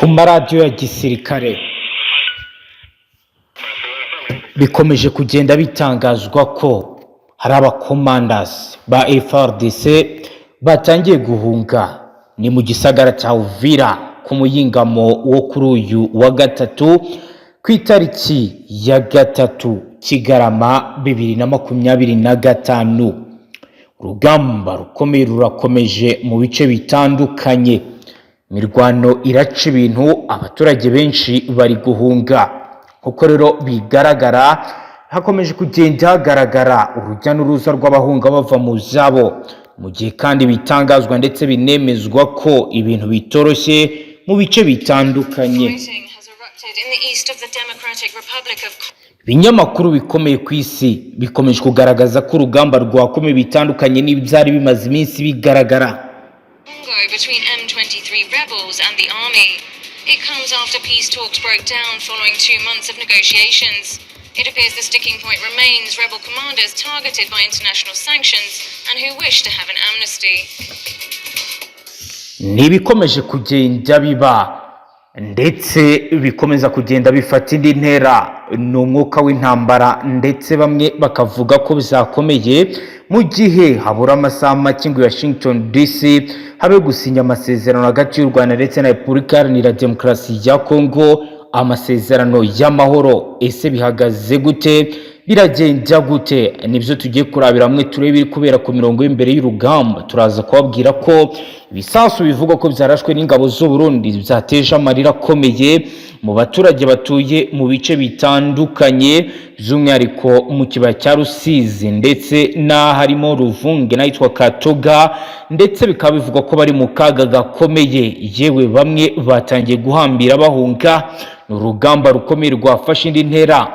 Maradiyo ya gisirikare bikomeje kugenda bitangazwa ko hari abakomandasi ba FARDC batangiye guhunga. Ni mu gisagara cya Uvira ku muyingamo wo kuri uyu wa gatatu, ku itariki ya 3 Kigarama 2025. Urugamba rukomeye rurakomeje mu bice bitandukanye, imirwano iraca ibintu, abaturage benshi bari guhunga. Nk'uko rero bigaragara, hakomeje kugenda hagaragara urujya n'uruza rw'abahunga bava mu zabo, mu gihe kandi bitangazwa ndetse binemezwa ko ibintu bitoroshye mu bice bitandukanye. Fighting has erupted in the east of the Democratic Republic of Ibinyamakuru bikomeye ku isi bikomeje kugaragaza ko urugamba rwakomeye bitandukanye n'ibyari bimaze iminsi bigaragara. Congo between M23 rebels and the army. It comes after peace talks broke down following 2 months of negotiations. It appears the sticking point remains rebel commanders targeted by international sanctions and who wish to have an amnesty. Ni ibikomeje kugenda biba ndetse bikomeza kugenda bifata indi ntera, ni umwuka w'intambara, ndetse bamwe bakavuga ko bizakomeye mu gihe habura amasaha make ngo i Washington DC habe gusinya amasezerano hagati y'u Rwanda ndetse na Repubulika Iharanira Demokarasi ya Kongo, amasezerano y'amahoro. Ese bihagaze gute? Biragenda gute? Nibyo tugiye kurabira hamwe, turebe ibiri kubera ku mirongo y'imbere y'urugamba. Turaza kubabwira ko ibisasu bivugwa ko byarashwe n'ingabo z'u Burundi byateje amarira akomeye mu baturage batuye mu bice bitandukanye, by'umwihariko mu kibaya cya Rusizi ndetse n'aharimo Ruvunge n'ahitwa Katoga, ndetse bikaba bivugwa ko bari mu kaga gakomeye, yewe bamwe batangiye guhambira bahunga. Ni urugamba rukomeye rwafashe indi ntera.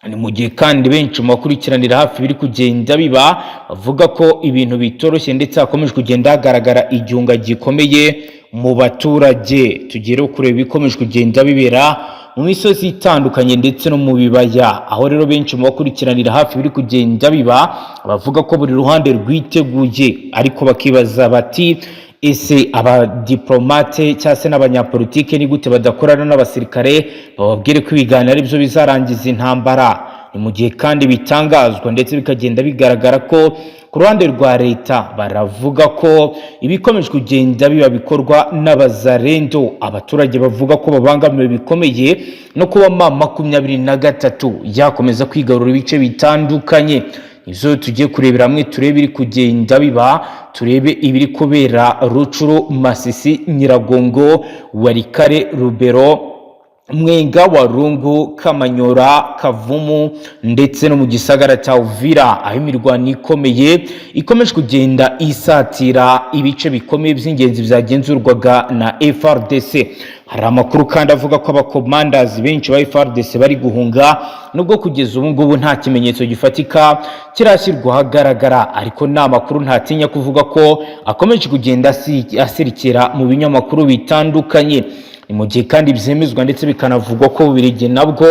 Ni mu gihe kandi benshi mu bakurikiranira hafi biri kugenda biba bavuga ko ibintu bitoroshye, ndetse hakomeje kugenda hagaragara igihunga gikomeye mu baturage. Tugere kureba ibikomeje kugenda bibera mu misozi itandukanye ndetse no mu bibaya, aho rero benshi mu bakurikiranira hafi biri kugenda biba bavuga ko buri ruhande rwiteguye, ariko bakibaza bati: "Ese abadiplomate cyangwa se n'abanyapolitike ni gute badakorana n'abasirikare, bababwire ko ibiganiro ari byo bizarangiza intambara?" Ni mu gihe kandi bitangazwa ndetse bikagenda bigaragara ko ku ruhande rwa leta baravuga ko ibikomeje kugenda biba bikorwa n'abazarendo. Abaturage bavuga ko babangamiwe bikomeye no kuba M23 yakomeza kwigarura ibice bitandukanye. Izo tugiye kurebera hamwe, turebe ibiri kugenda biba, turebe ibiri kubera Rutshuru, Masisi, Nyiragongo, Walikale, Lubero, Mwenga, Walungu, Kamanyora, Kavumu ndetse no mu gisagara cya Uvira, aho imirwano ikomeye ikomeje kugenda isatira ibice bikomeye by'ingenzi byagenzurwaga na FARDC. Hari amakuru kandi avuga ko abakomandazi benshi ba FARDC bari guhunga, nubwo kugeza ubu ngubu nta kimenyetso gifatika kirashyirwa ahagaragara, ariko ni amakuru ntatinya kuvuga ko akomeje kugenda asirikira mu binyamakuru bitandukanye. Ni mu gihe kandi byemezwa ndetse bikanavugwa ko Bubiligi nabwo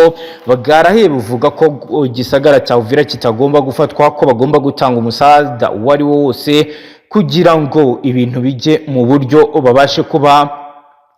bwarahiye, buvuga ko igisagara cya Uvira kitagomba gufatwa, ko bagomba gutanga umusada uwo ari wo wose kugira ngo ibintu bijye mu buryo, babashe kuba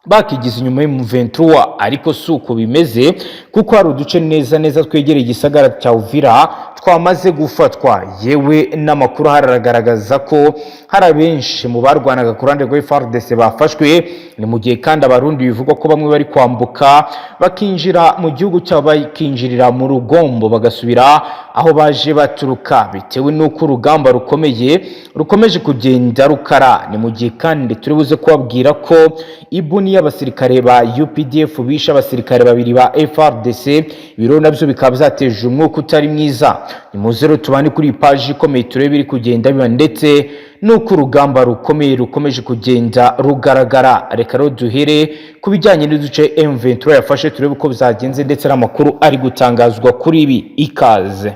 bakigiza inyuma y'M23. Ariko si uko bimeze, kuko hari uduce neza neza twegereye igisagara cya Uvira twamaze gufatwa, yewe n'amakuru haragaragaza ko hari abenshi mu barwanaga ku ruhande rwa FARDC bafashwe. Ni mu gihe kandi Abarundi bivugwa ko bamwe bari kwambuka bakinjira mu gihugu cyabo, bakinjirira mu rugombo, bagasubira aho baje baturuka, bitewe n'uko urugamba rukomeye rukomeje kugenda rukara. Ni mu gihe kandi turi buze kubabwira ko ibuni y'abasirikare ba UPDF bishe abasirikare babiri ba FARDC, ibiro nabyo bikaba byateje umwuka utari mwiza. Ni muze rero tubane kuri iyi paji ikomeye, turebe ibiri kugenda biba ndetse n'uko urugamba rukomeye rukomeje kugenda rugaragara. Reka rero duhere ku bijyanye n'uduce M23 yafashe, turebe uko byagenze ndetse n'amakuru ari gutangazwa kuri ibi. Ikaze.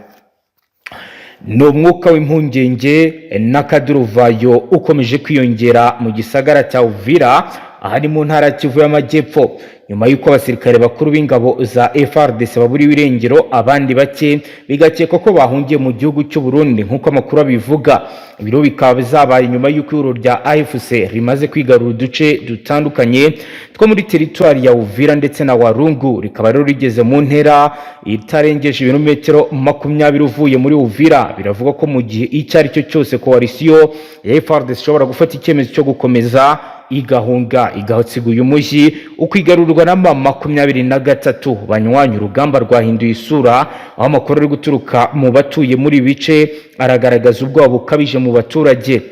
Ni umwuka w'impungenge n'akaduruvayo ukomeje kwiyongera mu gisagara cya Uvira, ahari mu ntara ya Kivu y'Amajyepfo, Nyuma y'uko abasirikare bakuru b'ingabo za FARDC baburiwe irengero, abandi bake bigakekwa ko bahungiye mu gihugu cy'u Burundi, nk'uko amakuru abivuga. Ibiro bikaba bizabaye nyuma y'uko ihuriro rya AFC rimaze kwigarura uduce dutandukanye two muri teritwari ya Uvira ndetse na Walungu, rikaba rero rigeze mu ntera itarengeje ibirometero 20 uvuye muri Uvira. Biravugwa ko mu gihe icyo ari cyo cyose coalition ya FARDC ishobora gufata icyemezo cyo gukomeza igahunga, igasiga uyu mujyi ukigarurwa na M23. Banywanya, urugamba rwahinduye isura, aho amakuru ari guturuka mu batuye muri ibi bice aragaragaza ubwoba bukabije mu baturage.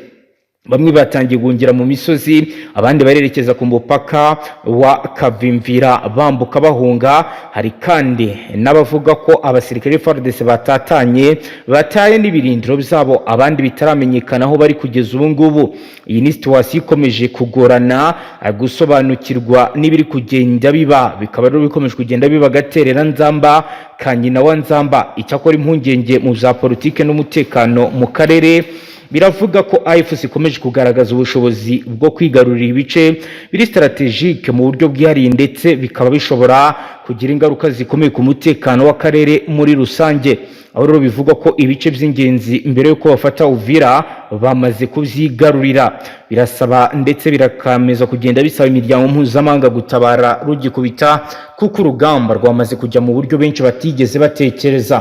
Bamwe batangiye guhungira mu misozi, abandi barerekeza ku mupaka wa Kavimvira bambuka bahunga. Hari kandi n'abavuga ko abasirikare FARDC batatanye, bataye n'ibirindiro byabo, abandi bitaramenyekana aho bari kugeza ubu ngubu. Iyi ni situation ikomeje kugorana gusobanukirwa n'ibiri kugenda biba, bikaba rero bikomeje kugenda biba gaterera nzamba ka nyina wa nzamba. Icyakora impungenge mu bya politike n'umutekano mu karere biravuga ko AFC ikomeje kugaragaza ubushobozi bwo kwigarurira ibice biri stratégique mu buryo bwihariye, ndetse bikaba bishobora kugira ingaruka zikomeye ku mutekano w'akarere muri rusange, aho rero bivugwa ko ibice by'ingenzi mbere y'uko bafata Uvira bamaze kubyigarurira. Birasaba ndetse birakameza kugenda bisaba imiryango mpuzamahanga gutabara rugikubita, kuko urugamba rwamaze kujya mu buryo benshi batigeze batekereza.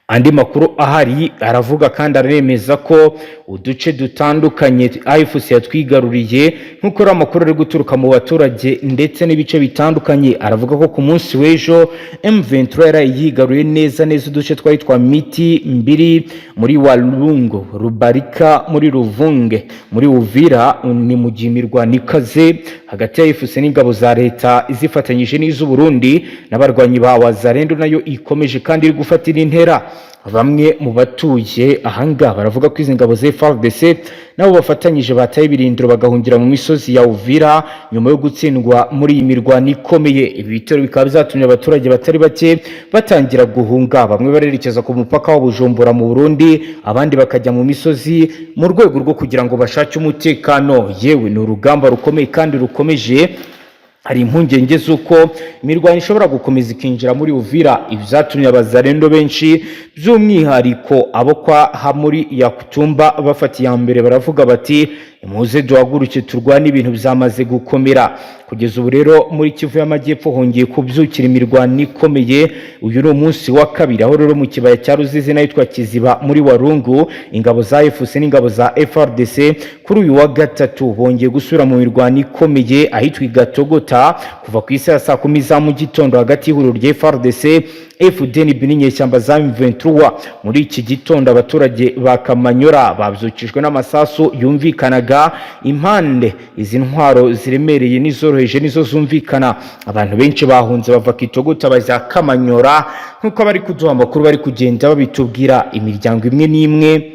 Andi makuru ahari aravuga kandi aremeza ko uduce dutandukanye AFC yatwigaruriye, nk'uko rero amakuru ari guturuka mu baturage ndetse n'ibice bitandukanye aravuga ko ku munsi w'ejo M23 yaraye yigaruye neza neza uduce twari twa Miti Mbiri muri Walungu, Rubarika muri Ruvunge muri Uvira. Ni mu gihe imirwano ikaze hagati ya AFC n'ingabo za leta zifatanyije n'iz'u Burundi n'abarwanyi ba Wazalendo nayo ikomeje kandi iri gufatira intera. Bamwe mu batuye ahangaha baravuga ko izi ngabo za FARDC nabo bafatanyije bataye ibirindiro, bagahungira mu misozi ya Uvira nyuma yo gutsindwa muri iyi mirwano ikomeye. Ibi bitero bikaba byatumye abaturage batari bake batangira guhunga, bamwe barerekeza ku mupaka wa Bujumbura mu Burundi, abandi bakajya mu misozi mu rwego rwo kugira ngo bashake umutekano. Yewe, ni urugamba rukomeye kandi rukomeje. Hari impungenge z'uko imirwano ishobora gukomeza ikinjira muri Uvira. Ibi byatumye abazarendo benshi, by'umwihariko abo kwa Hamuri Yakutumba, bafata iya mbere, baravuga bati: "Muze duhaguruke turwane, ibintu byamaze gukomera." Kugeza ubu rero muri Kivu y'Amajyepfo hongeye kubyukira imirwano ikomeye. Uyu ni umunsi wa kabiri, aho rero mu kibaya cya Ruzizi n'ahitwa Kiziba muri Walungu ingabo za AFC n'ingabo za FARDC kuri uyu wa gatatu bongeye gusubira mu mirwano ikomeye ahitwa Gatogota kuva ku isaha ya saa 10 za mu gitondo, hagati y'ihuriro rya FARDC, FDNB n'inyeshyamba za M23. Muri iki gitondo abaturage ba Kamanyora babyukijwe n'amasasu yumvikanaga impande. Izi ntwaro ziremereye n'izoroheje nizo zumvikana. Abantu benshi bahunze bava Kitogota bajya Kamanyora, nk'uko abari kuduha amakuru bari kugenda babitubwira. Imiryango imwe n'imwe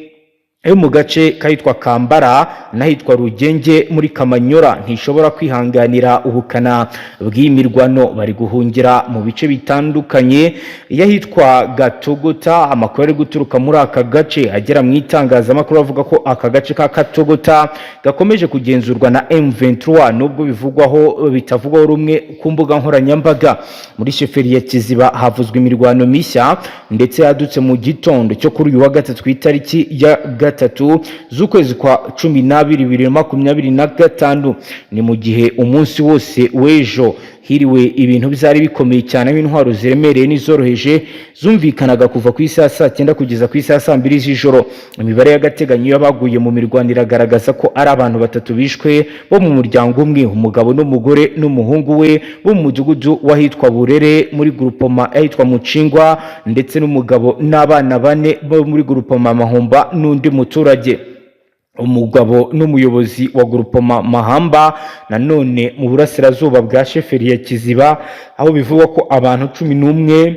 yo mu gace kahitwa Kambara n'ahitwa Rugenge muri Kamanyora ntishobora kwihanganira ubukana bw'iyi mirwano, bari guhungira mu bice bitandukanye y'ahitwa Gatogota. Amakuru ari guturuka muri aka gace agera mu itangazamakuru avuga ko aka gace ka Katogota gakomeje kugenzurwa na M23, nubwo bivugwaho bitavugwaho rumwe ku mbuga nkoranyambaga. Muri sheferi ya Kiziba havuzwe imirwano mishya ndetse yadutse mu gitondo cyo kuri uyu wa gatatu, ku itariki ya 3 z'ukwezi kwa 12 2025. Ni mu gihe umunsi wose w'ejo hiriwe ibintu byari bikomeye cyane, aho intwaro ziremereye n'izoroheje zumvikanaga kuva ku isaha saa 9 kugeza ku isaha saa 2 z'ijoro. Imibare y'agateganyo y'abaguye mu mirwano iragaragaza ko ari abantu batatu bishwe bo mu muryango umwe, umugabo n'umugore n'umuhungu we bo mu mudugudu w'ahitwa Burere muri grupoma ahitwa Mucingwa, ndetse n'umugabo n'abana bane bo muri grupoma Mahumba, n'undi muturage. Umugabo n'umuyobozi wa grupoma Mahamba, nanone mu burasirazuba bwa sheferi ya Kiziba, aho bivugwa ko abantu 11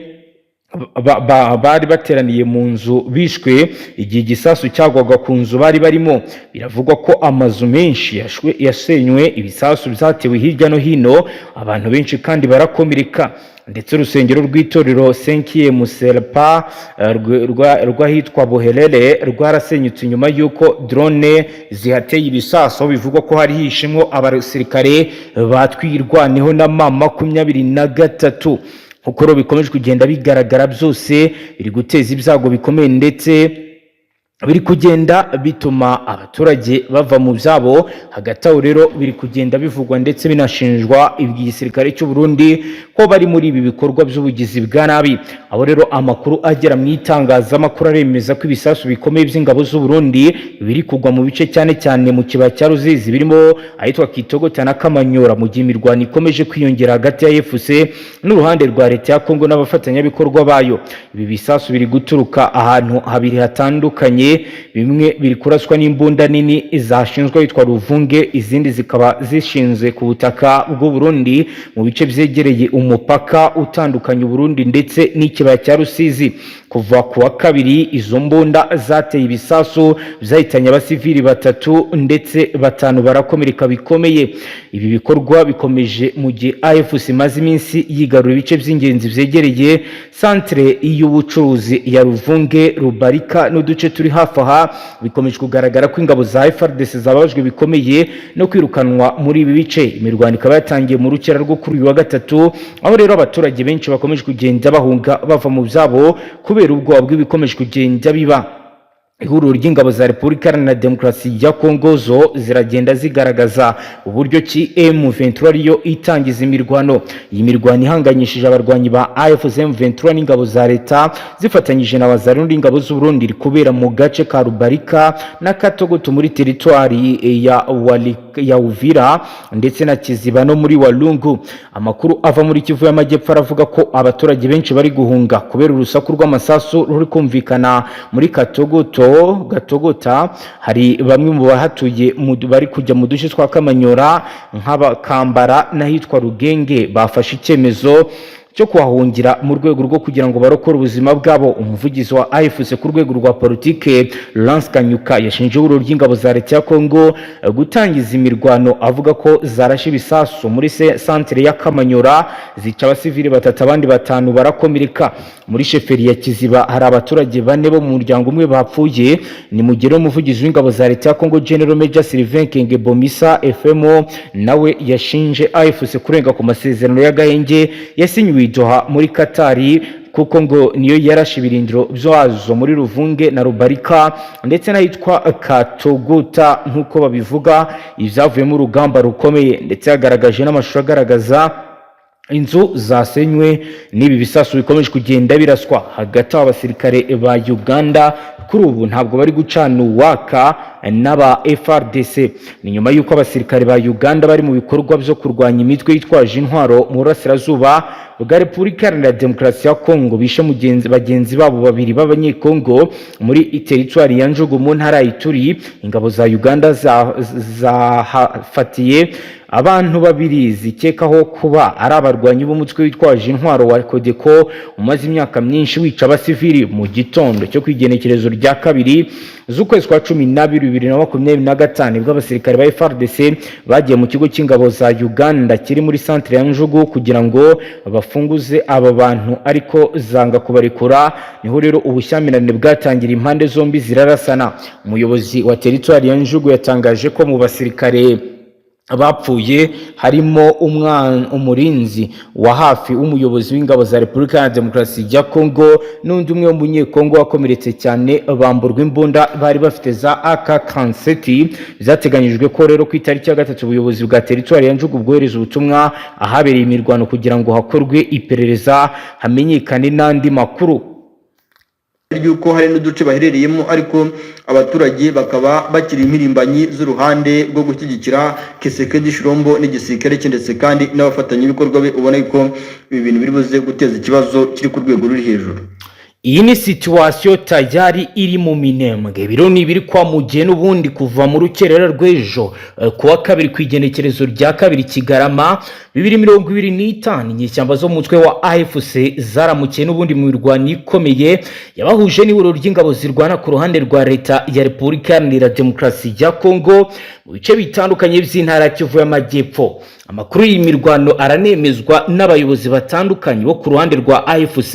bari bateraniye mu nzu bishwe igihe igisasu cyagwaga ku nzu bari barimo. Biravugwa ko amazu menshi yasenywe, ibisasu byatewe hirya no hino, abantu benshi kandi barakomereka. Ndetse urusengero rw'itorero Senkiye Muselpa rw'ahitwa Buherere rwarasenyutse nyuma y'uko drone zihateye ibisasu. Bivugwa ko hari hishemwo abasirikare batwirwaneho na M23. Nkuko rero bikomeje kugenda bigaragara, byose biri guteza ibyago bikomeye ndetse biri kugenda bituma abaturage bava mu byabo. Hagati aho rero biri kugenda bivugwa ndetse binashinjwa igisirikare cy'u Burundi ko bari muri ibi bikorwa by'ubugizi bwa nabi. Aho rero amakuru agera mu itangazamakuru aremeza ko ibisasu bikomeye by'ingabo z'u Burundi biri kugwa mu bice, cyane cyane mu kibaya cya Ruzizi, birimo ahitwa Kitogota na Kamanyora, mu gihe imirwano ikomeje kwiyongera hagati ya AFC n'uruhande rwa leta ya Kongo n'abafatanyabikorwa bayo. Ibi bisasu biri guturuka ahantu habiri hatandukanye: bimwe biri kuraswa n'imbunda nini zashinzwe ahitwa Ruvunge, izindi zikaba zishinze ku butaka bw'u Burundi mu bice byegereye umupaka utandukanya Burundi ndetse n'ikibaya cya Rusizi. Kuva ku wa kabiri, izo mbunda zateye ibisasu byahitanye abasivili batatu ndetse batanu barakomereka bikomeye. Ibi bikorwa bikomeje mu gihe AFC imaze iminsi yigarura ibice by'ingenzi byegereye santere y'ubucuruzi ya Ruvunge, Rubarika n'uduce turi hafi aha. Bikomeje kugaragara ko ingabo za FARDC zababajwe bikomeye no kwirukanwa muri ibi bice. Imirwano ikaba yatangiye mu rukera rwo kuri uyu wa gatatu, aho rero abaturage benshi bakomeje kugenda bahunga bava mu byabo kubera ubwoba bw'ibikomeje kugenda biba. Ihuriro ry'ingabo za Repubulika Iharanira Demokarasi ya Kongo zo ziragenda zigaragaza uburyo ki M23 ariyo itangiza imirwano. Iyi mirwano ihanganyishije abarwanyi ba AFC M23 n'ingabo za leta zifatanyije na Wazalendo n'ingabo z'u Burundi iri kubera mu gace ka Rubarika na Katogoto muri teritwari ya Uvira ndetse na Kiziba no muri Walungu. Amakuru ava muri Kivu y'Amajyepfo aravuga ko abaturage benshi bari guhunga kubera urusaku rw'amasasu ruri kumvikana muri Katogoto Gatogota. Hari bamwe mu bahatuye bari kujya mu duce twa Kamanyora nk'Abakambara n'ahitwa Rugenge, bafashe icyemezo cyo kuhahungira mu rwego rwo kugira ngo barokore ubuzima bwabo. Umuvugizi wa AFC ku rwego rwa politike, Lance Kanyuka, yashinje ihuriro ry'ingabo za leta ya Kongo gutangiza imirwano, avuga ko zarashe ibisasu muri santere ya Kamanyora, zica abasivili batatu, abandi batanu barakomereka. Muri sheferi ya Kiziba hari abaturage bane bo mu muryango umwe bapfuye. Ni mu gihe umuvugizi w'ingabo za leta ya Kongo, General Major Sylvain Kenge Bomisa FMO, nawe yashinje AFC kurenga ku masezerano y'agahenge yasinyiwe i Doha muri Katari, kuko ngo niyo yarashe ibirindiro byazo muri Ruvunge na Rubarika ndetse n'ahitwa Katoguta nk'uko babivuga, ibyavuyemo urugamba rukomeye. Ndetse yagaragaje n'amashusho agaragaza inzu zasenywe n'ibi bisasu bikomeje kugenda biraswa. Hagati aho, abasirikare ba Uganda kuri ubu ntabwo bari gucana uwaka n'aba FARDC. Ni nyuma y'uko abasirikare ba Uganda bari mu bikorwa byo kurwanya imitwe yitwaje intwaro mu burasirazuba bwa Repubulika Iharanira Demokarasi ya Kongo bishe bagenzi babo babiri b'Abanyekongo muri teritwari ya Njugu mu ntara ya Ituri. Ingabo za Uganda zahafatiye abantu babiri zikekaho kuba ari abarwanyi b'umutwe witwaje intwaro wa Codeco umaze imyaka myinshi wica abasivili. Mu gitondo cyo ku igenekerezo rya 2 z'ukwezi kwa 12 2025, nibwo abasirikare ba FARDC bagiye mu kigo cy'ingabo za Uganda kiri muri centre ya Njugu kugira ngo bafunguze aba bantu, ariko zanga kubarekura. Niho rero ubushyamirane bwatangira, impande zombi zirarasana. Umuyobozi wa teritwari ya Njugu yatangaje ko mu basirikare bapfuye harimo umurinzi wa hafi w'umuyobozi w'ingabo za Repubulika ya Demokarasi ya Kongo n'undi umwe w'umunyekongo wakomeretse cyane, bamburwa imbunda bari bafite za AK kanseti. Byateganyijwe ko rero ku itariki ya 3 ubuyobozi bwa teritwari ya Njugu bwohereza ubutumwa ahabereye imirwano kugira ngo hakorwe iperereza, hamenyekane n'andi makuru. Ry'uko hari n'uduce baherereyemo, ariko abaturage bakaba bakiri impirimbanyi z'uruhande rwo gushyigikira Tshisekedi Tshilombo n'igisirikare cye, ndetse kandi n'abafatanyabikorwa be. Ubona ko ibi bintu biri buze guteza ikibazo kiri ku rwego ruri hejuru. Iyi ni situation tayari iri mu Minembwe. Biro ni ibiri kwa mugihe n'ubundi kuva mu rukerera rw'ejo kuwa kabiri, ku igenekerezo rya 2 Kigarama. 2025, inyeshyamba zo mu mutwe wa AFC zaramukiye n'ubundi mu mirwano ikomeye yabahuje n'ihuriro ry'ingabo zirwana ku ruhande rwa Leta ya Repubulika Iharanira Demokarasi ya Kongo mu bice bitandukanye by'intara ya Kivu y'Amajyepfo. Amakuru y'iyi mirwano aranemezwa n'abayobozi batandukanye bo ku ruhande rwa AFC,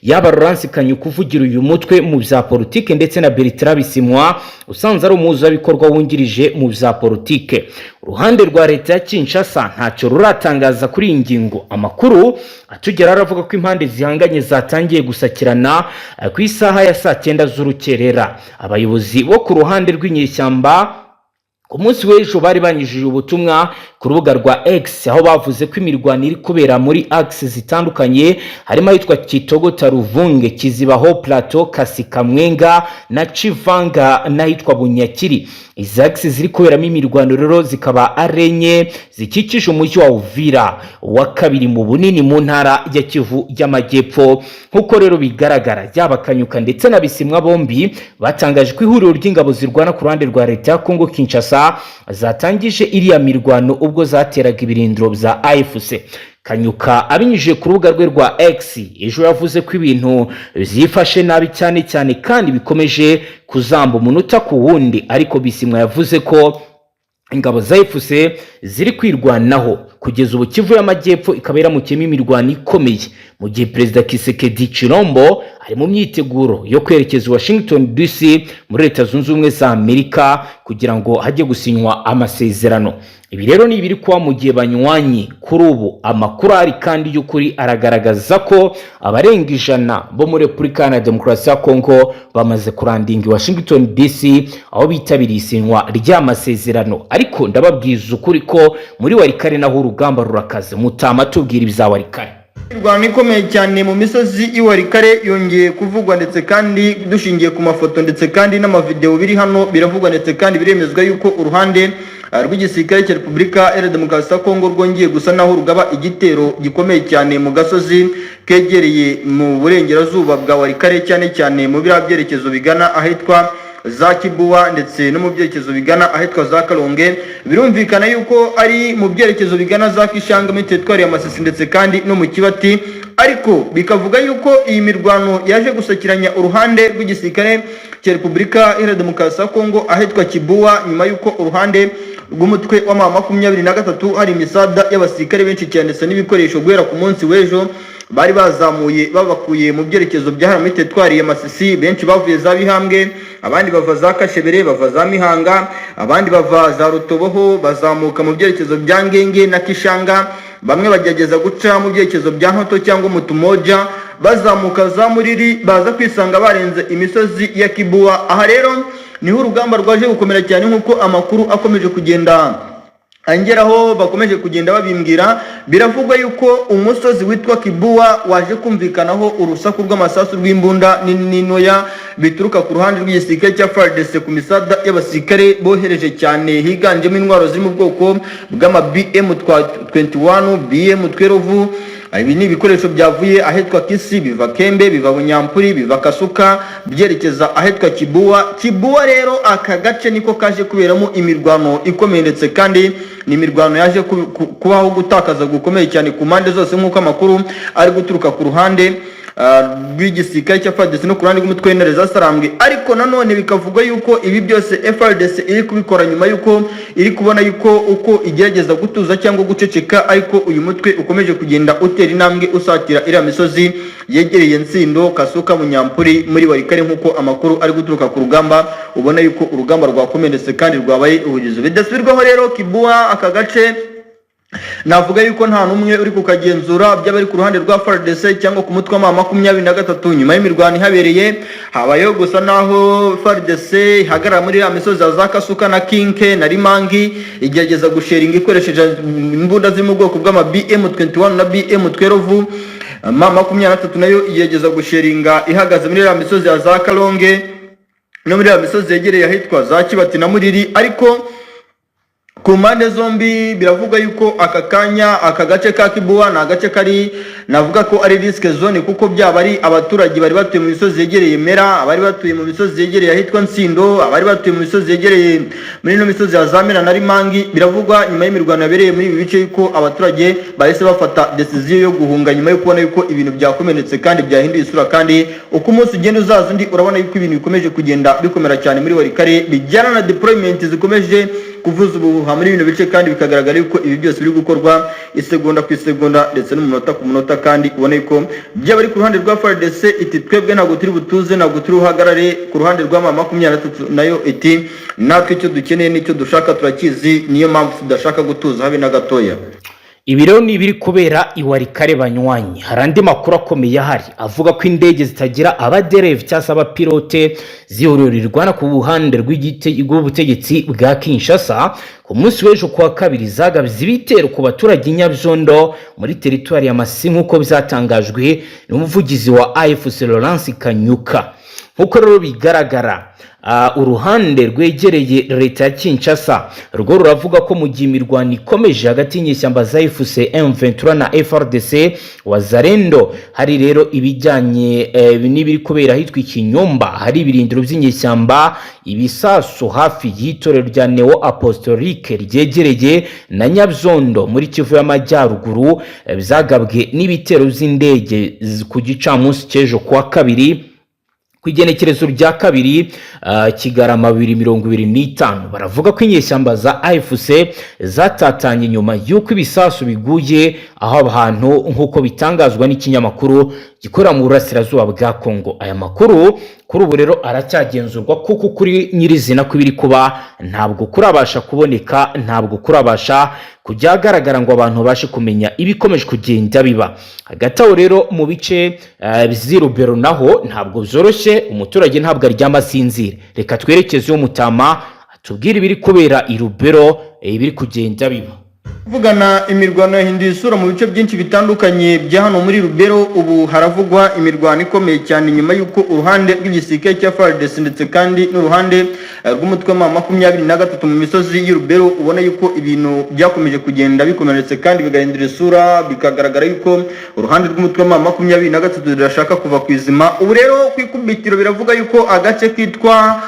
yaba Laurence Kanyuka uvugira uyu mutwe mu bya politike, ndetse na Bertrand Bisimwa usanzwe ari umuhuzabikorwa wungirije mu bya politike. Uruhande rwa leta ya Kinshasa ntacyo ruratangaza kuri iyi ngingo. Amakuru atugeraho aravuga ko impande zihanganye zatangiye gusakirana ku isaha ya saa 9 z'urukerera. Abayobozi bo ku ruhande rw'inyeshyamba ku munsi w'ejo bari banyujije ubutumwa ku rubuga rwa X, aho bavuze ko imirwano iri kubera muri axe zitandukanye, harimo ahitwa Kitogota, Ruvunge, Kizibaho, Plateau, Kasikamwenga na Chivanga n'ahitwa Bunyakiri. Izi axe ziri kuberamo imirwano rero zikaba ari enye zikikije umujyi wa Uvira wa kabiri mu bunini mu ntara ya Kivu y'Amajyepfo. Nk'uko rero bigaragara, yaba Kanyuka ndetse na Bisimwa bombi batangaje ko ihuriro ry'ingabo zirwana ku ruhande rwa leta ya Kongo Kinshasa zatangije iriya mirwano ubwo zateraga ibirindiro bya AFC. Kanyuka abinyujije ku rubuga rwe rwa X ejo yavuze ko ibintu byifashe nabi cyane cyane kandi bikomeje kuzamba umunota ku wundi, ariko Bisimwa yavuze ko ingabo za AFC ziri kwirwanaho. Kugeza ubu Kivu y'Amajyepfo ikaba iramukiyemo imirwano ikomeye, mu gihe Perezida Tshisekedi Tshilombo ari mu myiteguro yo kwerekeza Washington DC muri Leta Zunze Ubumwe za Amerika kugira ngo hajye gusinywa amasezerano. Ibi rero ni ibiri kuba mu gihe, banywanyi, kuri ubu amakuru ahari kandi y'ukuri aragaragaza ko abarenga 100 bo muri Repubulika Iharanira Demokarasi ya Kongo bamaze kurandinga i Washington DC, aho bitabiriye isinywa ry'amasezerano. Ariko ndababwiza ukuri ko muri Walikale naho urugamba rurakaze. Mutama, tubwira ibya Walikale. Imirwano ikomeye cyane mu misozi y'i Walikale yongeye kuvugwa, ndetse kandi dushingiye ku mafoto ndetse kandi n'amavideo biri hano, biravugwa ndetse kandi biremezwa yuko uruhande rw'igisirikare cya Repubulika Iharanira Demokarasi ya Kongo rwongeye gusa naho rugaba igitero gikomeye cyane mu gasozi kegereye mu burengerazuba bwa Walikale, cyane cyane mu biriya byerekezo bigana ahitwa za Kibuwa ndetse no mu byerekezo bigana ahitwa za Kalonge. Birumvikana yuko ari mu byerekezo bigana za Kishanga muri teritwari ya Masisi ndetse kandi no mu Kibati. Ariko bikavuga yuko iyi mirwano yaje gusakiranya uruhande rw'igisirikare cya Repubulika Iharanira Demokarasi ya Kongo ahitwa Kibuwa, nyuma yuko uruhande rw'umutwe wa M23 hari imisada y'abasirikare benshi cyane ndetse n'ibikoresho guhera ku munsi w'ejo bari bazamuye babakuye mu byerekezo bya hano muri teritwari ya Masisi. Benshi bavuye za Bihambwe, abandi bava za Kashebere, bava za Mihanga, abandi bava za Rutoboho, bazamuka mu byerekezo bya Ngenge na Kishanga. Bamwe bagerageza guca mu byerekezo bya Ntoto cyangwa Mutumoja, bazamuka za Muriri, baza kwisanga barenze imisozi ya Kibuwa. Aha rero niho urugamba rwaje gukomera cyane, nk'uko amakuru akomeje kugenda angeraho bakomeje kugenda babimbwira. Biravugwa yuko umusozi witwa Kibuwa waje kumvikanaho urusaku rw'amasasu rw'imbunda nini n'intoya bituruka ku ruhande rw'igisirikare cya FARDC, ku misada y'abasirikare bohereje cyane higanjemo intwaro ziri mu bwoko bw'ama BM 21, BM 12. Ibi ni ibikoresho byavuye ahitwa Kisi, biva Kembe, biva Bunyampuri, biva Kasuka, byerekeza ahitwa Kibuwa. Kibuwa rero aka gace niko kaje kuberamo imirwano ikomeye, ndetse kandi ni imirwano yaje kubaho gutakaza gukomeye cyane ku mpande zose, nk'uko amakuru ari guturuka ku ruhande rw'igisirikare cya FARDC no ku ruhande rw'umutwe w'intare za Sarambwe. Ariko nanone bikavugwa yuko ibi byose FARDC iri kubikora nyuma yuko iri kubona yuko uko igerageza gutuza cyangwa guceceka, ariko uyu mutwe ukomeje kugenda utera intambwe usatira iriya misozi yegereye Nsindo, Kasuka, Munyampuri muri Walikale, nk'uko amakuru ari guturuka ku rugamba ubona yuko urugamba rwakomeretse kandi rwabaye ubugizi bidasubirwaho. Rero Kibuwa aka gace navuga yuko nta n'umwe uri kukagenzura, byaba ari ku ruhande rwa FARDC cyangwa ku mutwe wa 23. Nyuma y'imirwano ihabereye, habayeho gusa naho FARDC ihagarara muri ya misozi ya za Kasuka na Kinke na Rimangi, igerageza gusheringa ikoresheje imbunda ziri mu bwoko bw'ama BM21 na BM12. M23 nayo igerageza gusheringa ihagaze muri ya misozi ya za Kalonge no muri ya misozi yegereye ahitwa za Kibati na Muriri. Ariko Ku mpande zombi biravuga yuko aka kanya aka gace ka Kibuwa ni agace kari, navuga ko ari risk zone, kuko byaba ari abaturage bari batuye mu misozi yegereye Mera, abari batuye mu misozi yegereye ahitwa Nsindo, abari batuye mu misozi yegereye muri ino misozi ya Zamena na Rimangi. Biravugwa nyuma y'imirwano yabereye muri ibi bice yuko abaturage bahise bafata decision yo guhunga nyuma yo kubona yuko ibintu byakomeretse kandi byahinduye isura. Kandi uko umunsi ugenda uzaza undi, urabona yuko ibintu bikomeje kugenda bikomera cyane muri Walikale, bijyana na deployment zikomeje kuvuza ubuhuha muri bino bice, kandi bikagaragara yuko ibi byose biri gukorwa isegonda ku isegonda ndetse n'umunota ku munota. Kandi ubona yuko byaba ari ku ruhande rwa FARDC iti: "Twebwe ntabwo turi butuze, ntabwo turi buhagarare." Ku ruhande rwa M23 nayo iti: "Natwe icyo dukeneye n'icyo dushaka turakizi, niyo mpamvu tudashaka gutuza habe na gatoya." Ibi rero ni ibiri kubera i Walikale. Banywanyi, hari andi makuru akomeye ahari avuga ko indege zitagira abaderevu cyangwa se abapilote z'ihuriro rirwana ku ruhande rw'ubutegetsi bwa Kinshasa, ku munsi w'ejo kuwa kabiri zagabye ibitero ku baturage i Nyabyondo muri teritwari ya Masisi, nk'uko byatangajwe n'umuvugizi wa AFC Lawrence Kanyuka. Nk'uko rero bigaragara, uruhande rwegereye leta ya Kinshasa rwo ruravuga ko mu gihe imirwano ikomeje hagati y'inyeshyamba za AFC M23 na FARDC Wazalendo, hari rero ibijyanye n'ibiri kubera ahitwa Ikinyumba, hari ibirindiro by'inyeshyamba, ibisasu hafi y'itorero rya Neo Apostolique ryegereye na Nyabyondo muri Kivu y'Amajyaruguru, byagabwe n'ibitero by'indege ku gicamunsi cy'ejo kuwa kabiri, ku igenekerezo rya 2 Kigarama 2025. Baravuga ko inyeshyamba za AFC zatatanye nyuma y'uko ibisasu biguye aho hantu, nk'uko bitangazwa n'ikinyamakuru gikorera mu burasirazuba bwa Kongo. Aya makuru kuri ubu rero aracyagenzurwa, kuko kuri nyirizina ko ibiri kuba ntabwo kurabasha kuboneka, ntabwo kurabasha kujya ahagaragara ngo abantu babashe kumenya ibikomeje kugenda biba. Hagati aho rero mu bice by'i Rubero naho ntabwo byoroshye, umuturage ntabwo aryama asinzira. Reka twerekezeyo Mutama atubwire ibiri kubera i Rubero, ibiri kugenda biba. Kuvugana, imirwano yahinduye isura mu bice byinshi bitandukanye bya hano muri Rubero. Ubu haravugwa imirwano ikomeye cyane nyuma y'uko uruhande rw'igisirikare cya FARDC ndetse kandi n'uruhande rw'umutwe wa 23 mu misozi y'u Rubero, ubona yuko ibintu byakomeje kugenda bikomeretse kandi bigahindura isura, bikagaragara yuko uruhande rw'umutwe wa 23 rurashaka kuva ku izima. Ubu rero ku ikubitiro biravuga yuko agace kitwa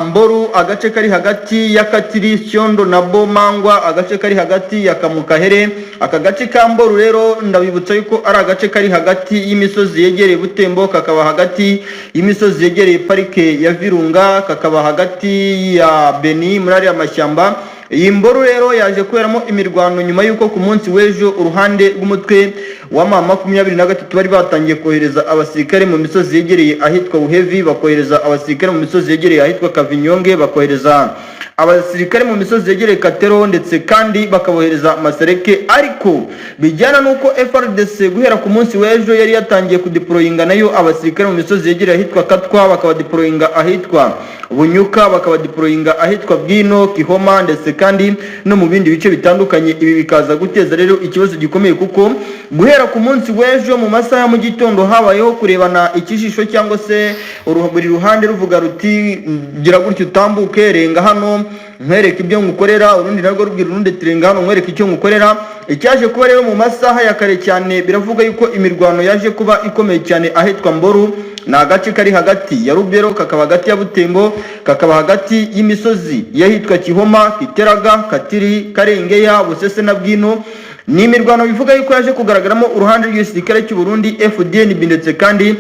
Mboru, agace kari hagati ya Katiri, Syondo na Bomangwa, agace kari hagati ya Kamukahere. Aka gace ka Mboru rero ndabibutsa yuko ari agace kari hagati y'imisozi yegereye Butembo, kakaba hagati y'imisozi yegereye parike ya Virunga, kakaba hagati ya Beni muri ariya mashyamba. Iyi Mboru rero yaje kuberamo imirwano nyuma y'uko ku munsi w'ejo uruhande rw'umutwe wa M23 bari batangiye kohereza abasirikare mu misozi yegereye ahitwa Buhevi, bakohereza abasirikare mu misozi yegereye ahitwa Kavinyonge, bakohereza abasirikare mu misozi yegereye Katero, ndetse kandi bakabohereza Masereke. Ariko bijyana n'uko FARDC guhera ku munsi w'ejo yari yatangiye kudeployinga nayo abasirikare mu misozi yegereye ahitwa Katwa, bakabadeployinga ahitwa Bunyuka, bakabadeployinga ahitwa Bwino, Kihoma, ndetse kandi no mu bindi bice bitandukanye. Ibi bikaza guteza rero ikibazo gikomeye, kuko guhera ku munsi w'ejo mu masaha ya mu gitondo habayeho kurebana ikijisho, cyangwa se buri ruhande ruvuga ruti: "Gira gutya utambuke, renga hano nkwereke ibyo ngukorera." Urundi narwo rubwira urundi ati: "Renga hano nkwereke icyo ngukorera." Icyaje kuba rero mu masaha ya kare cyane, biravuga yuko imirwano yaje kuba ikomeye cyane ahitwa Mboru. Ni agace kari hagati ya Rubero, kakaba hagati ya Butembo, kakaba hagati y'imisozi y'ahitwa Kihoma, Kiteraga, Katiri, Karengeya, Busese na Bwino. Ni imirwano bivuga yuko yaje kugaragaramo uruhande rw'igisirikare cy'u Burundi FDNB ndetse kandi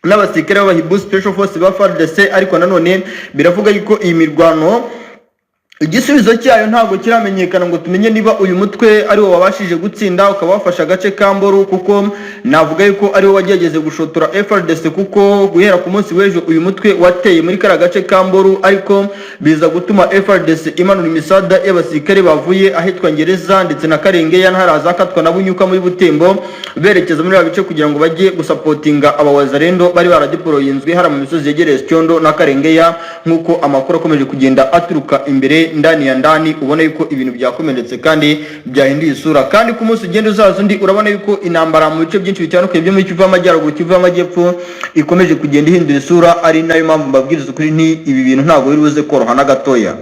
n'abasirikare b'Abahibu Special Force ba FARDC. Ariko nanone biravuga yuko iyi mirwano igisubizo cyayo ntabwo kiramenyekana ngo tumenye niba uyu mutwe ari wo wabashije gutsinda ukaba wafashe agace ka Mboru, kuko navuga yuko ari wo wagerageze gushotora FARDC, kuko guhera ku munsi w'ejo uyu mutwe wateye muri kariya gace ka Mboru, ariko biza gutuma FARDC imanura imisada y'abasirikare bavuye ahitwa Ngereza ndetse na Karengeya ntaraza Katwa na Bunyuka muri Butembo, berekeza muri bice kugira ngo bajye gusapotinga abawazarendo bari baradeployinzwe hara mu misozi yegereye Cyondo na Karengeya. Nk'uko amakuru akomeje kugenda aturuka imbere ndani ya ndani, ubona yuko ibintu byakomeretse kandi byahinduye isura. Kandi ku munsi ugenda uzaza undi, urabona yuko intambara mu bice byinshi bitandukanye byo muri Kivu y'Amajyaruguru, Kivu y'Amajyepfo ikomeje kugenda ihindura isura, ari nayo mpamvu mbabwiriza ukuri nti ibi bintu ntabwo biri buze koroha na gatoya.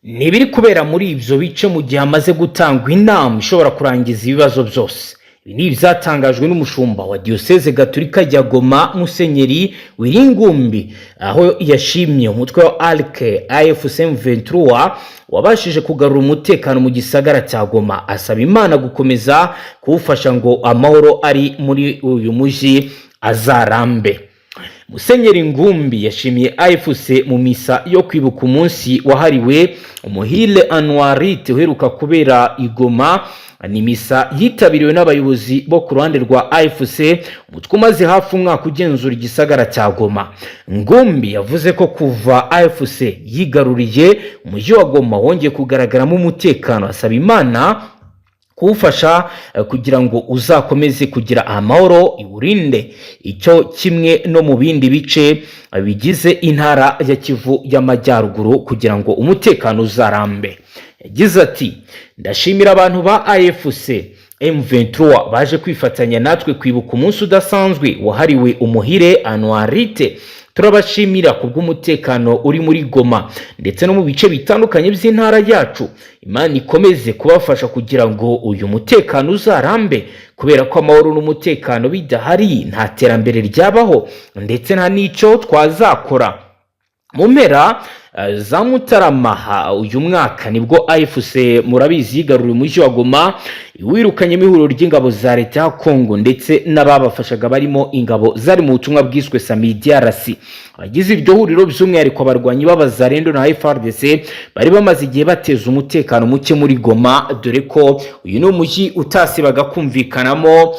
Ni ibiri kubera muri ibyo bice mu gihe hamaze gutangwa inama ishobora kurangiza ibibazo byose. Ibi ni ibyatangajwe n'umushumba wa Diyoseze Gatulika ya Goma, Musenyeri Willy Ngumbi, aho yashimye umutwe wa ARC AFC M23 wabashije kugarura umutekano mu gisagara cya Goma, asaba Imana gukomeza kuwufasha ngo amahoro ari muri uyu mujyi azarambe. Musenyeri Ngumbi yashimiye AFC mu misa yo kwibuka umunsi wahariwe umuhire Anuarite uheruka kubera i Goma. Ni misa yitabiriwe n'abayobozi bo ku ruhande rwa AFC, umutwe umaze hafi umwaka ugenzura igisagara cya Goma. Ngumbi yavuze ko kuva AFC yigaruriye umujyi wa Goma wongeye kugaragaramo umutekano, asaba Imana kuwufasha kugira ngo uzakomeze kugira amahoro, iwurinde icyo kimwe no mu bindi bice bigize intara ya Kivu y'Amajyaruguru kugira ngo umutekano uzarambe. Yagize ati: "Ndashimira abantu ba AFC M23 baje kwifatanya natwe kwibuka umunsi udasanzwe wahariwe umuhire Anuarite. Turabashimira kubw'umutekano uri muri Goma ndetse no mu bice bitandukanye by'intara yacu. Imana ikomeze kubafasha kugira ngo uyu mutekano uzarambe, kubera ko amahoro n'umutekano bidahari nta terambere ryabaho ndetse nta n'icyo twazakora." Mu mpera za Mutarama uyu mwaka nibwo AFC, murabizi, yigaruriye umujyi wa Goma, wirukanyemo ihuriro ry'ingabo za leta ya Congo ndetse n'ababafashaga barimo ingabo zari mu butumwa bwiswe SAMIDRC. Abagize iryo huriro, by'umwihariko abarwanyi b'Abazarendo na FARDC, bari bamaze igihe bateza umutekano muke muri Goma, dore ko uyu ni umujyi utasibaga kumvikanamo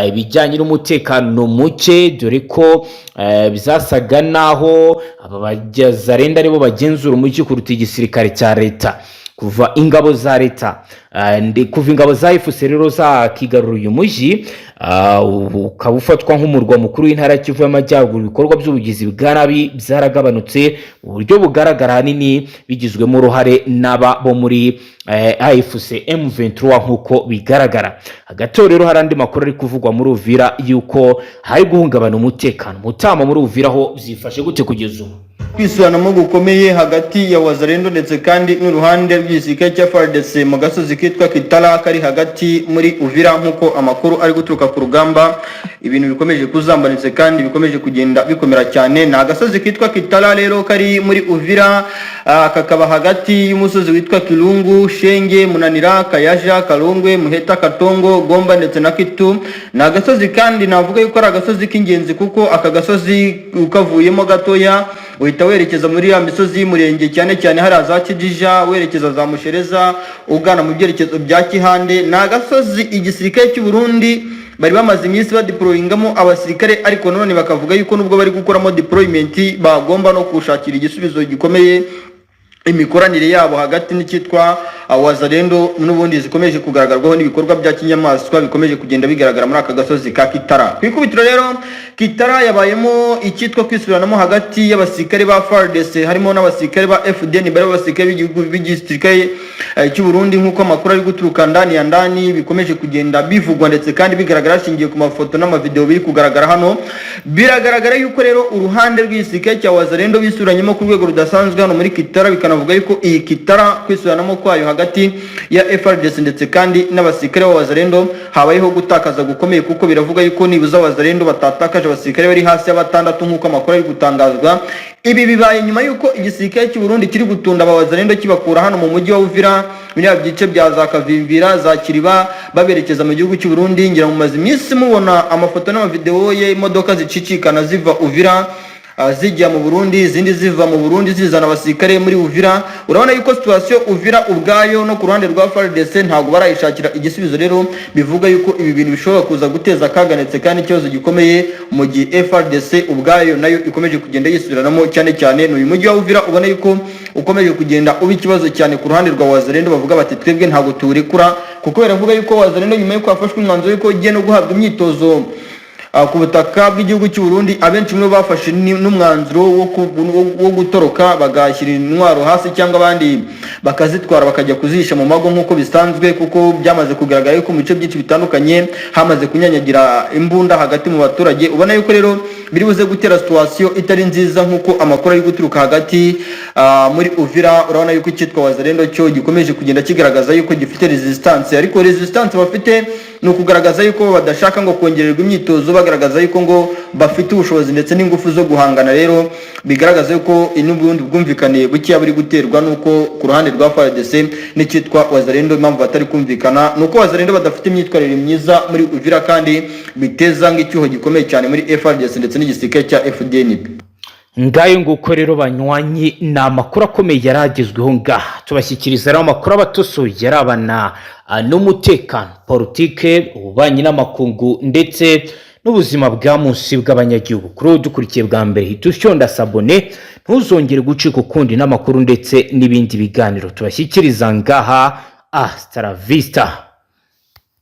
ibijyanye n'umutekano muke, dore ko byasaga naho aba Bazarendo aribo bagenzura umujyi kuruta igisirikare cya leta. Kuva ingabo za leta kuva ingabo za AFC rero zakigarura uyu mujyi, ukaba ufatwa nk'umurwa mukuru w'intara ya Kivu y'Amajyaruguru, ibikorwa by'ubugizi bwa nabi byaragabanutse mu buryo bugaragara, ahanini bigizwemo uruhare n'aba bo muri AFC M23 nk'uko bigaragara. Hagati aho rero hari andi makuru ari kuvugwa muri Uvira yuko hari guhungabana umutekano. Mutama, muri Uvira ho byifashe gute kugeza ubu? Kwisuranamo gukomeye hagati ya Wazalendo ndetse kandi n'uruhande rw'igisirikare cya FARDC mu gasozi kitwa Kitara kari hagati muri Uvira. Nk'uko amakuru ari guturuka ku rugamba, ibintu bikomeje kuzamba ndetse kandi bikomeje kugenda bikomera cyane. Ni agasozi kitwa Kitara rero kari muri Uvira, kakaba hagati y'umusozi witwa Kirungu, Shenge, Munanira, Kayaja, Karungwe, Muheta, Katongo, Gomba ndetse na Kitu. Ni agasozi kandi navuga yuko ari agasozi k'ingenzi, kuko aka gasozi ukavuyemo gatoya uhita werekeza muri ya misozi y'umurenge, cyane cyane hariya za Kijija, werekeza za Mushereza, ugana mu byerekezo bya Kihande. Ni agasozi igisirikare cy'u Burundi bari bamaze iminsi badeployingamo abasirikare, ariko none bakavuga yuko nubwo bari gukoramo deployment bagomba no kushakira igisubizo gikomeye imikoranire yabo hagati n'icyitwa Wazalendo n'ubundi zikomeje kugaragarwaho n'ibikorwa bya kinyamaswa bikomeje kugenda bigaragara muri aka gasozi ka Kitara. Ku ikubitiro rero, Kitara yabayemo icyitwa kwisubiranamo hagati y'abasirikare ba FARDC, harimo n'abasirikare ba FDN, bari abasirikare b'igihugu b'igisirikare cy'u Burundi, nk'uko amakuru ari guturuka ndani ya ndani bikomeje kugenda bivugwa ndetse kandi bigaragara hashingiye ku mafoto n'amavideo biri kugaragara hano. Biragaragara yuko rero uruhande rw'igisirikare cya Wazalendo bisuranyemo ku rwego rudasanzwe hano muri Kitara, bikanavuga yuko iyi Kitara kwisubiranamo kwayo hagati ya FARDC ndetse kandi n'abasirikare ba Wazalendo habayeho gutakaza gukomeye, kuko biravuga yuko nibuza Wazalendo batatakaje abasirikare bari hasi ya batandatu, nk'uko amakuru ari gutangazwa. Ibi bibaye nyuma y'uko igisirikare cy'u Burundi kiri gutunda aba Wazalendo kibakura hano mu mujyi wa Uvira, muri ya bice bya za Kavimvira, za Kiriba, baberekeza mu gihugu cy'u Burundi. Ngira mu maze iminsi mubona amafoto n'amavideo y'imodoka zicicikana ziva Uvira zijya mu Burundi, izindi ziva mu Burundi zizana abasirikare muri Uvira. Urabona yuko situation Uvira ubwayo no ku ruhande rwa FARDC ntabwo barayishakira igisubizo. Rero bivuga yuko ibi bintu bishobora kuza guteza akaga ndetse kandi ikibazo gikomeye, mu gihe FARDC ubwayo nayo ikomeje kugenda yisubiranamo cyane cyane. Ni uyu mujyi wa Uvira ubona yuko ukomeje kugenda uba ikibazo cyane ku ruhande rwa Wazalendo. Bavuga bati: "Twebwe ntabwo tuwurekura," kuko biravuga yuko Wazalendo nyuma yuko hafashwe umwanzuro yuko igiye no guhabwa imyitozo ku butaka bw'igihugu cy'u Burundi, abenshi muri bo bafashe n'umwanzuro wo gutoroka, bagashyira intwaro hasi cyangwa abandi bakazitwara bakajya kuzihisha mu mago nk'uko bisanzwe, kuko byamaze kugaragara yuko mu bice byinshi bitandukanye hamaze kunyanyagira imbunda hagati mu baturage. Ubona yuko rero biri buze gutera situation itari nziza, nk'uko amakuru ari guturuka hagati muri Uvira. Urabona yuko icyitwa Wazalendo cyo gikomeje kugenda kigaragaza yuko gifite resistance, ariko resistance bafite ni ukugaragaza yuko badashaka ngo kongererwa imyitozo, bagaragaza yuko ngo bafite ubushobozi ndetse n'ingufu zo guhangana. Rero bigaragaza yuko n'ubundi bwumvikane bukeya buri guterwa n'uko ku ruhande rwa FARDC n'icyitwa Wazalendo, impamvu batari kumvikana ni uko Wazalendo badafite imyitwarire myiza muri Uvira, kandi biteza nk'icyuho gikomeye cyane muri FARDC ndetse n'igisirikare cya FDNB. Ngayo nguko rero banywanyi, ni amakuru akomeye yari agezweho ngaha. Tubashyikiriza rero amakuru abatosoye arabana n'umutekano, politike, ububanyi n'amakungu ndetse n'ubuzima bwa munsi bw'abanyagihugu. Kuri ubu dukurikiye bwa mbere, hita ushonda s'abonner, ntuzongere gucika ukundi n'amakuru ndetse n'ibindi biganiro tubashyikiriza ngaha. Hasta la vista.